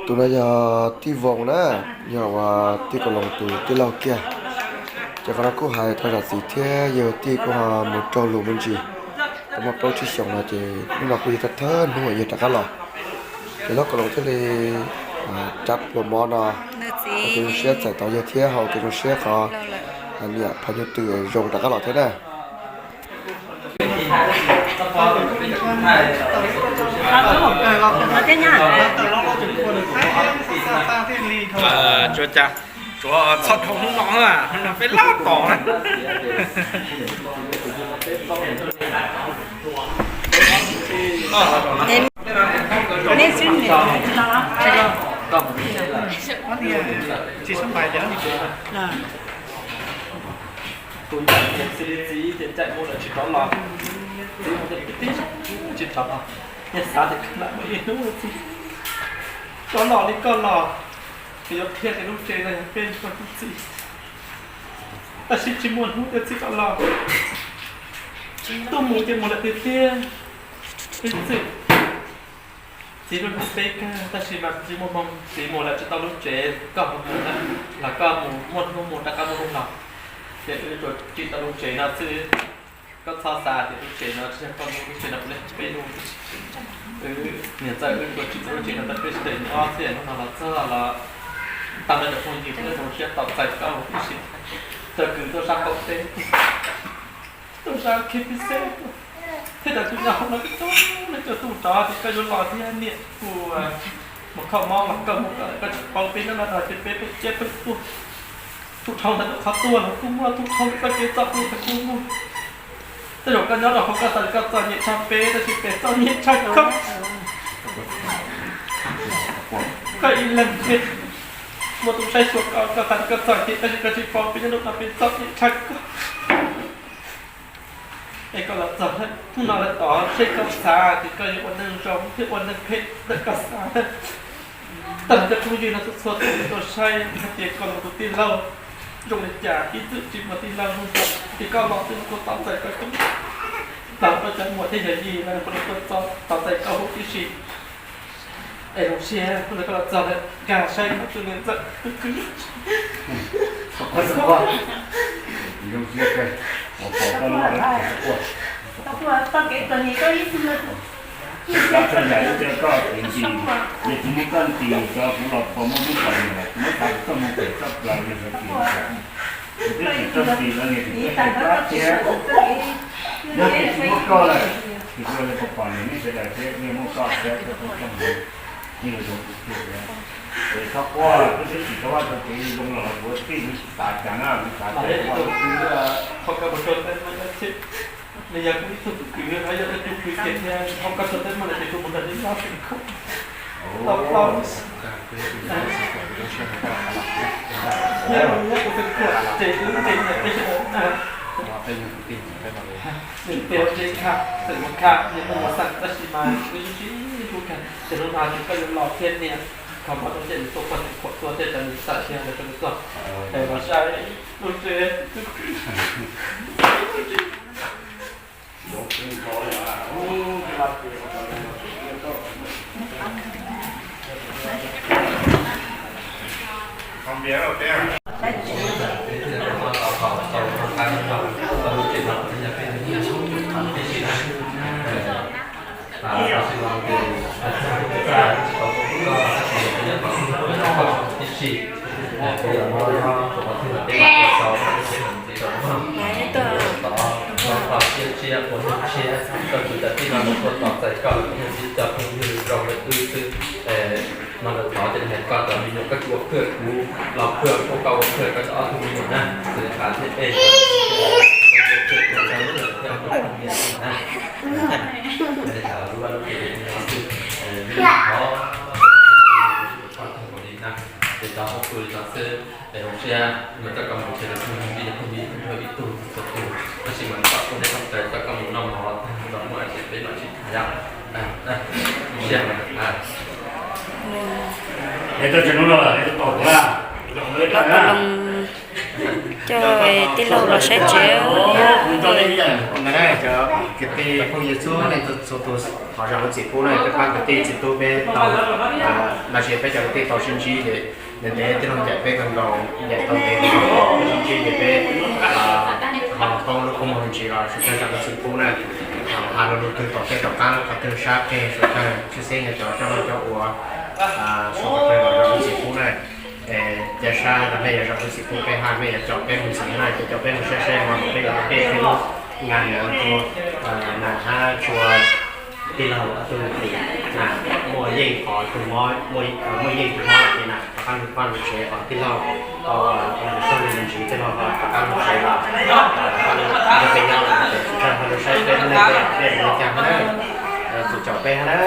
Tus no yog tij Voos na, yog uas tij Kaus Loos tus tij laug kiag. Ces qhov no kuj hais rau zam txim thiab, yog tij kuj ho mus raug lus me ntsis, tau muaj plaub tsib xyoos no ces hnub no kuj yog thawj thawj hnub yog rov qab los. Ces hlob Kaus Loos thiaj li rab pluas mov no, ua kev zoo siab txais tau yawg thiab ho ua kev zoo siab qhov niam phas nyuj twm zoo rov qab los thiab na. Tsuas cas, tsuas txhob dhau hnub no, hnub no peb lab tom. Tus yam tias xws li txiv ces ncaim mus lawm tsis rov los, txiv mus tib tib tsis rov los, yog xav tias koj lam muaj ib hnub txiv rov los li koj los, ces yuav qhia tias lub tsev no yog peb ib tug txiv, tab sis tsis muaj hnub tias txiv rov los. Tuaj mus ces mus lawm tiag tiag, ib txwm txiv lub neej peb kawg, tab sis mas tsis muaj hmoo, txiv mus lawm tsis tau lub tsev, koj ho mus na, los koj mus muaj hnub mus rov qab muaj hnub los, ces wb tsuas tsim tau lub tsev no xwb. Koj txhob xav tias lub tsev no tsis yog koj lub, lub tsev no puav leej peb lub. Wb niam ntxawm wb tsuas tsim tau lub tsev no tau peb sawv daws nyob ob txhiab, hnub no los txog los tag nrho cov phooj ywg puav leej zoo siab tos txais koj huv tib si. Cov kwv tuaj sab qaum teb, tuaj sab K P C, thiab cov kwv nyob hauv no coob leej coob, tus rov tias koj yuav los thiab niam, kuv mus kho mob los koj mus, koj tsis paub peb nyob no ces peb pheej ciaj pheej tuaj. Tus dhau ntawd qhov tuaj los kuj muaj, tus dhau txoj kev txom nyem los kuj muaj. Tej zaum koj nyob rau hauv koj xav tias koj txom nyem tshaj peb, tab sis peb txom nyem tshaj koj. Koj ib leeg thiab, muaj tus saib xyuas koj, koj xav tias koj txom nyem, tab sis koj tsis paub peb nyob rau no peb txom nyem tshaj koj. Es koj los txog hnub no lawm tod, seb koj xav tias koj yuav ua neeg zoo thiab ua neeg phem ntawm koj xav. Tag nrho cov phooj ywg no txhua txhua tus tuaj saib hais tias koj los tus tij laug zoo li cas, ib txwm tsis muaj tij laug zoo li cas, ces koj los twb tuaj tos txais koj coob. Tag nrho cov muam thiab yawm yij no puav leej tuaj tos txais koj huv tib si. Es zoo siab hnub no koj los txog lawm, nkag saib koj tus niam ntxawm tus kwv. Koj txoj yam ib tiag koj kev nti, yog tsis muaj koj nti cov kuv los pom muaj lub pom nyias, muab tas koj mus pem txoj plaws yog sawv tsees. Kuv twb tsis txawj nti no niag tsis txawj hais kab thiab. Yog tias tsis muaj koj lawm, ces kuv yuav pom pom niam nej sawv daws thiab, yeej muaj koj thiab koj txoj hmoo, yeej yuav zoo tiag. Es txhob quaj, koj twb tsis tau vaj tau tsev zoo los kuv tij kuv xav cas na, kuv xav tias kuv tus kwv, qhov koj mus rau teb no, nws yog kuv ib tug kwv, yog ib tug kwv kiag thiab, qhov koj rau teb no ces kuv mus nrog nws nyob xwb. Tau tau. Nyob nyob kuv tus khuam ces kuv ces niam peb sawv daws na. Nws peb ua ntse khaj, txawm ua khaj, nws muaj ua xeem tab sis mas kuv yeej sib hlub khaj. Ces hnub no ces koj yuav los thiab niam, kho mob rau ntiaj teb tuaj, koj tus khuam tuaj thiab cov niam tais thiab lawv rau nws tuaj. Es los saib lub tsev. Tsiab tsiab ua neeg tshiab, koj tus cov tij no lawv tuaj tos txais koj, lawv yog tib co phooj ywg zoo li wb xwb. No lawv thov tias koj cov me nyuam koj tsis ua phwj kuv los phwj, koj ua phwj koj cov ob tug me nyuam na, Xwm Qha thiab Ej, thiab ob tug me nyuam na. Ces cov phooj ywg li no xwb, es zoo siab mas coj koj mus ces lawv phooj ywg li phooj ywg ib tug txhua tus, tab sis mas kom peb nyob tau koj mus noj mov tag los muaj es peb mam sib tham yom. Zoo siab mas. Es tau tseem no los es tau tom kuv na. Coj tij laug los saib tsev. Kwv tij phooj ywg txhua leej txhua tus, thov zam lub txim pub na, peb pab kwv tij txiv tub peb tau los sis peb cov kwv tij tau sib ntsib ces ntev ntev tij laug ncaim peb kawg nkaus, ncaim tau ntev ntev peb sib ntsib ces peb ho poob lub koob muag me ntsis los sawv daws zam lub txim pub na. Hais lus lus twg tom tej tom qab qhov twg sab qe sawv daws tshwj xeeb yog cov coj noj coj ua, sawv daws zam lub txim pub na. Cia sab los nej yuav zam lub txim pub peb hab, nej yuav caum peb mus ntxiv na, ces caum peb mus saib saib no peb yuav peb thiab lub nqa nws ua na hab tshua tij laug ob tug tus na, muaj yeej qhov tus mob, muaj yeej tus mob lawm ces na rov qab mus pab lub tsev os tij laug. Tau mus txog mus ntxiv tij laug rov qab mus tsev los, yog peb nyob ces tsis tshua tau saib peb lub neej peb yam li cas hab na, tus caum peb hab na.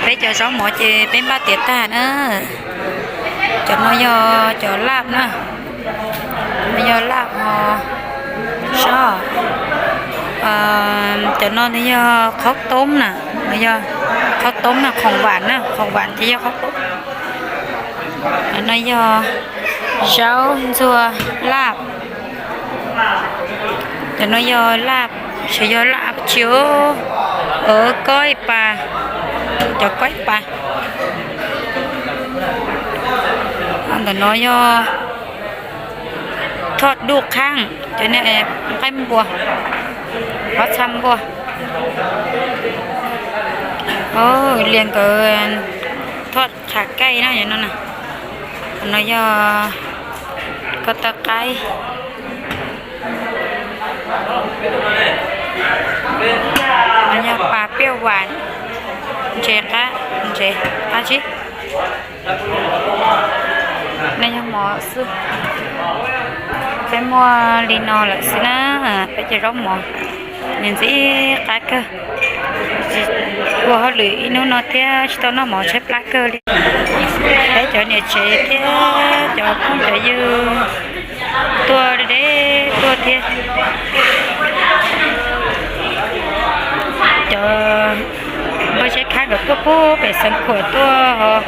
Peb cov zaub mov ces peb npaj tiav tag na. Cov no yog cov laj na, no yog laj ho sab. Cov no nws yog khaub toob na, no yog khaub toob na, khoom vam na, khoom vam ces yog khaub toob. Cov no yog zaub ntxuag laj. Cov no yog laj, tsis yog laj tsi, kob ib pas, cov kob ib pas. Ntawm no yog thoj duj qhaab, cov no qaib npua, qhov txha npua. Lias nkawd thoj qhov kaij na, no na. No yog ko taw qaib. No yog pas piaj vam, ntses qab, ntses qab zib. No yog mov xwb. Peb muaj li no lawm xwb na, peb cov zaub mov nws ntxim qab kawg. Ua hauj lwm ib hnub no thiab tsis tau noj mov tshaib plab kawg li. Peb cov niam tsev thiab cov phooj cov ywg tuaj deb tuaj thiab. Cov npawg Zeb Khab nkawd tuaj puag pem Xeev Khuam tuaj,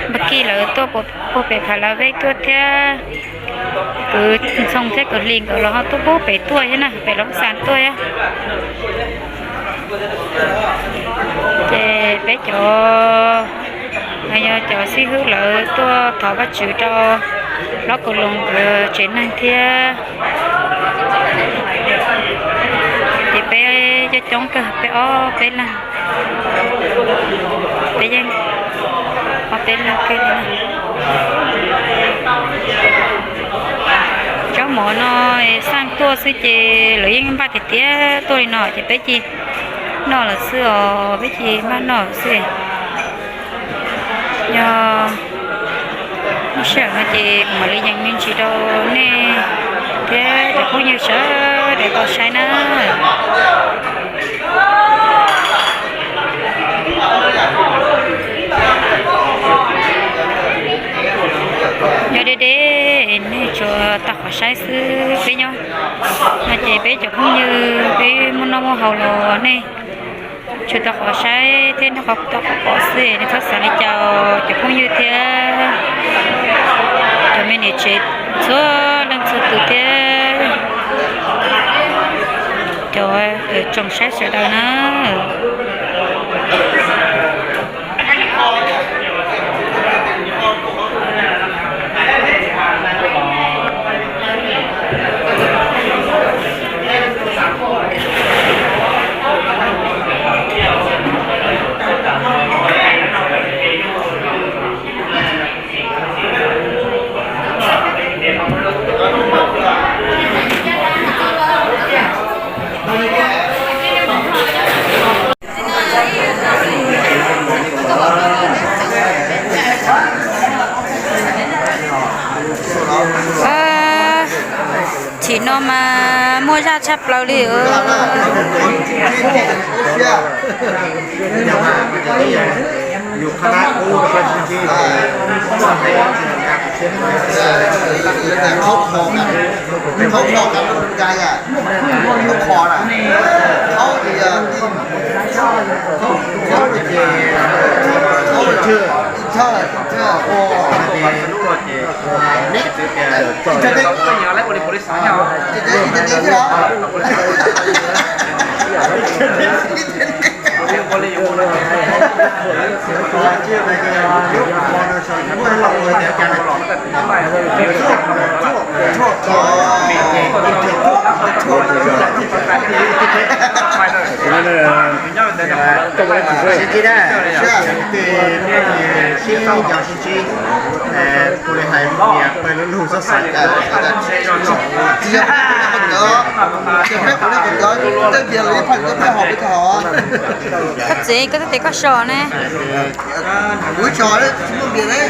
Npawg Kij lawv tuaj puag pem Phav Las Vej tuaj thiab. Kwv Ntxhoo thiab Kwv Hlis nkawd los ho tuaj puag pem tuaj thiab na, pem Loob Xas tuaj thiab. Ces peb cov, yog cov xib hwb lawv tuaj thov Vajtswv rau hlob Kaus Loos nkawd tsev neeg thiab. Ces peb coob coob kawg, peb ob peb leeg, peb yeej ob peb leeg kawg li na. Zaub mov no xaj tuaj xwb ces lawv yeej npaj tiag tiag tuaj li no ces peb cia noj lawm xwb os, peb cia npaj noj lawm xwb. Yog lub sij hawm no ces kuv mam li yees me ntsis rau nej thiab cov phooj ywg sawv daws tau saib na. Yog deb deb nej tsuas tau qhov saib xwb, peb nyob no ces peb cov phooj ywg peb muaj noj muaj haus los nej tsuas tau qhov saib thiab nej tau qhov pom xwb, nej txhob xav li cas cov phooj ywg thiab cov me niam tsev txhua leej txhua tus thiab cov tsoom saib sawv daws na. Chim no mas muaj zaj tshaj plaws li. Sib ntsib na, sib nco sib ntsib, kuv li hais niam pawg lub lug xob xav cas. Koj txiv, koj twb tias koj so ne. Kuv tso, tsis muaj npias ne.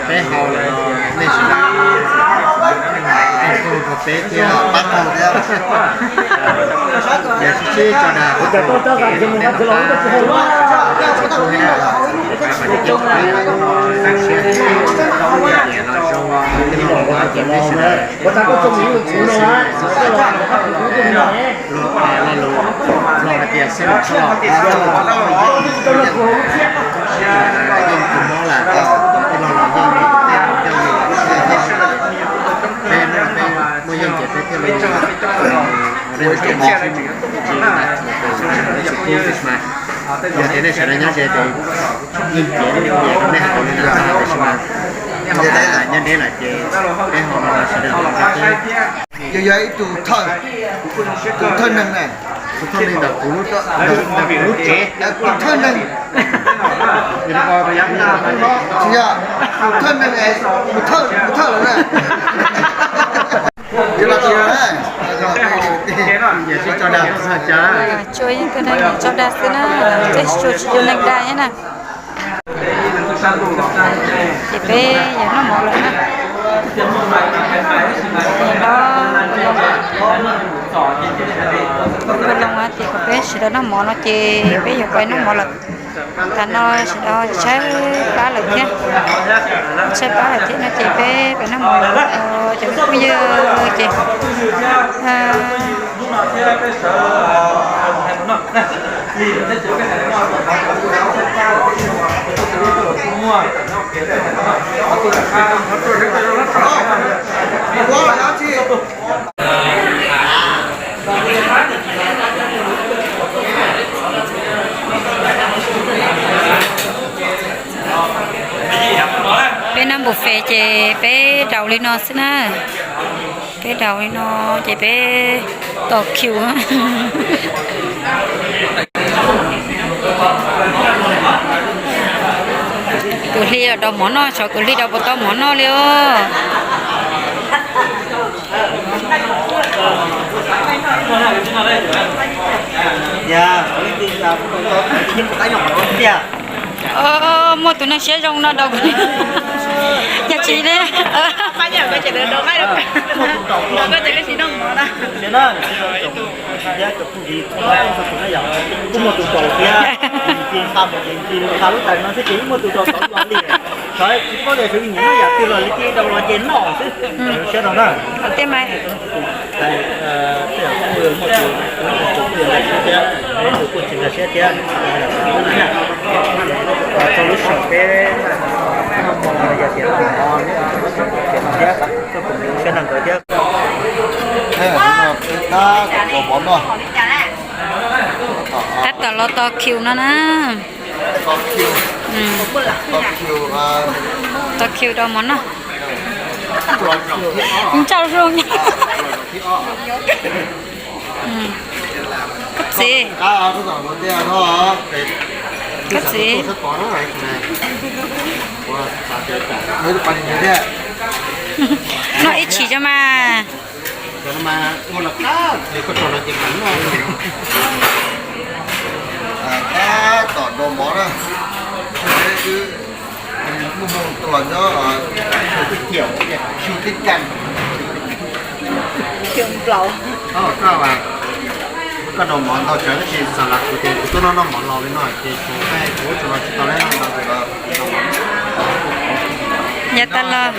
Peb haus lawm, nej sawv daws, peb thiab pab tau thiab. Yog sib sib tso dag, los zoo, ces peb sawv daws luag lo lus, luag hais tias xib lus txhoj, yeej tus mob lawm, tej lo los yeej, tej yeej, peb muaj yeej ces peb thiaj li ua ib tug mob tsis mas, yog tias nej sawv daws nyob ze ces yeej cev lub npias rau nej haus li na, tiam sis mas nyob deb lawm ces peb haus no los sawv daws haus. Yog, yog ib tug thawj, tus thawj neeg na, tus thawj neeg ntawm kuv lub, ntawm kuv lub tsev, tus thawj neeg. Tsis yog, tus thawj neeg, tus thawj, tus thawj lawm na. Yog los tsis yog na. Tsuas yog tus neeg tso dag xwb na, tsis tsuas tsis yog neeg dag na. Ces peb yuav noj mov lawm na. Ces no, peb loo tias kom peb sawv daws noj mov no ces peb yuav pais noj mov lawm. Thaum no sawv daws tshaib plab lawm thiab, tshaib plab lawm thiab no ces peb pais noj mov lawm, cov phooj ywg ces Peb noj buffet ces peb daus li no xwb na. Peb daus li no ces peb tos kiu. Kwv Hli los daus mov noj, xyov Kwv Hli daus puas tau mov noj li os. Muaj tus neeg siab zoo no daus, yog tsis ne, kuj muaj tus daus thiab, nqa lub tais no xwb ces muaj tus daus tau li. Xyov tsis paub tias xyov nyiam noj yam twg los li, ces daus los ces noj xwb, siab rau na. Tej mas, tej kuj muaj tus, kuj tsis nkag siab thiab, txog lub sij hawm peb noj mov yog tias noj mov thiab, siab rau nkawd thiab. Tab tom los tos kiu no na. Tos kiu daus mov noj. Ntsauj zoo. Koj txiv, koj txiv, noj ib chim tso mas. Tab tom daus mov na, muaj hmoo tus los nyob xyu tib cag. Koj daus mov ntau tsawv tab sis xam las kuv tias kuv tuaj noj noj mov los li no ces kuv, kuv ua tsis tau li no. Yav tas los.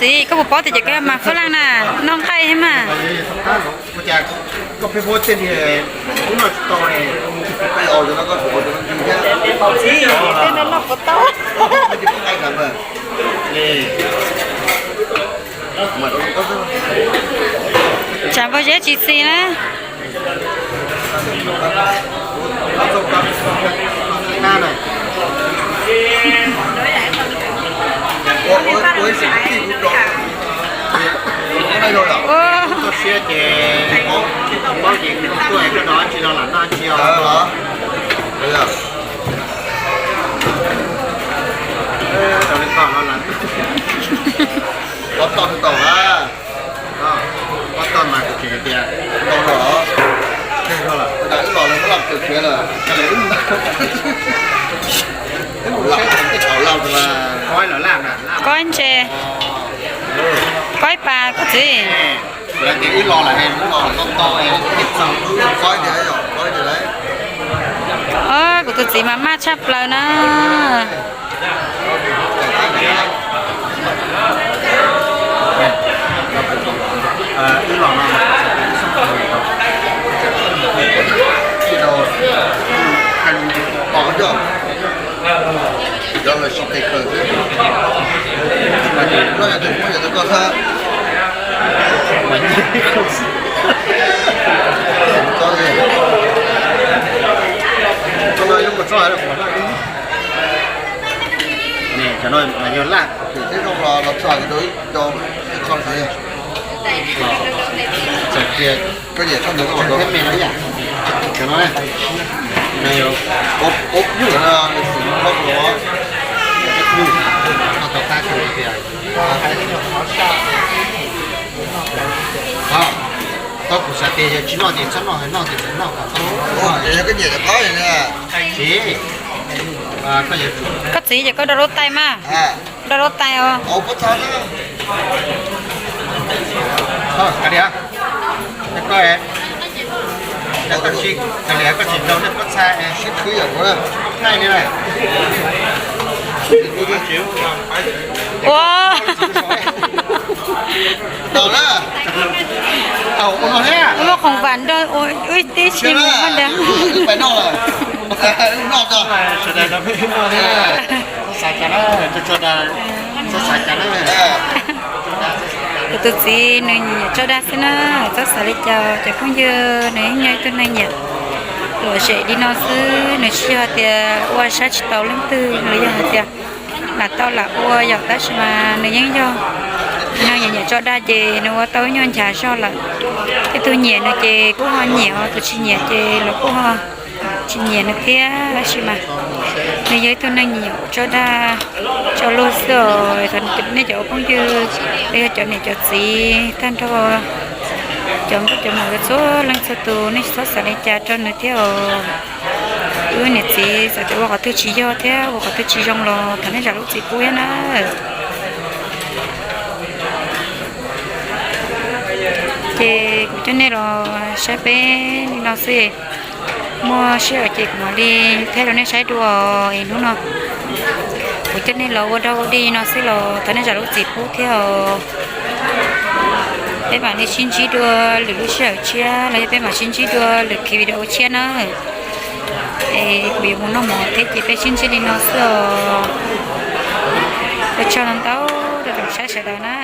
Txiv, koj puas paub tias ces koj yog mas phab laj na, noj nqaij thiab mas. Tsam npau zeb tsis xis na. Pob toj tau na, pob toj mas kuv tseem hais tias tau los, wb los lawm muab laj kawm khiav lawm, wb mus saib tej thaum laj mas. Koib ntse, koib pas koj txiv. Kuv tus txiv mas maj tshaj plaws na. Cov no mas yog laj, tsis zoo los los txog rau ib co, ib qho ntawd. Txawm tias koj nyiam txhob ntawd koj los rau me no yom. Cov no ne, ub, ub, ub, ub, ub, ub, ub, ub, ub, Tau kuv xav tias yog tsis noj ces txhob noj, noj ces txhob noj kom tau. Yog koj nyiam cov qaub li na. Tsis, koj txiv ces koj rau lub tais mas. Rau lub tais os. Koj, koj, koj tsis, koj tsis rau nej pob txha sib khwb yom, thaij li na. Ua, tau na, tau ua no thiab. Muaj khoom vam nrog ua ib tib si mus noj ntag. Pais noj lawm. Noj tso. Sawv daws noj, sawv daws, sawv daws. Kuv tus txiv nws nyiam tso dag xwb na, txhob xav li cas cov phooj ywg, nws yeej yog ib tug neeg nyiam lom zem li no xwb, nws tsis yog tias ua saib tsis taus leej twg los yog hais tias lam tau lam ua yom, tab sis mas nws yeej yog neeg nyiam nyiam tso dag ces nws ua tau ib nyuag nchav zog lawm. Ib tug nyiam nws ces kuj ho nyiam, tus tsis nyiam ces los kuj ho tsis nyiam nws thiab, tab sis mas nws yog ib tug neeg nyiam tso dag tso lug xwb os. Nej cov ua phooj ywg los yog cov niam cov txiv tag nrho, cov nkauj cov muam txhua leej txhua tus, nej tsis txhob xav li cas rau nws thiab os. Wb niam txiv txawm tias ua qhov twg tsis yog thiab ua qhov twg tsis zoo los thov nej zam lub txim pub thiab na. Ces kuv coj nej los saib peb li no xwb, muaj sij hawm ces kuv mam li thaij rau nej saib dua. Es hnub no kuv coj nej los ua dog ua dig no xwb los thov nej zam lub txim pub thiab os. Peb mam li sib ntsib dua lwm lub sij hawm tshiab los yog peb mam sib ntsib dua lwm khiv video tshiab na. Es kuv yuav mus noj mov thiab ces peb sib ntsib li no xwb os. Ua tsaug ntau ntau rau saib sawv daws na.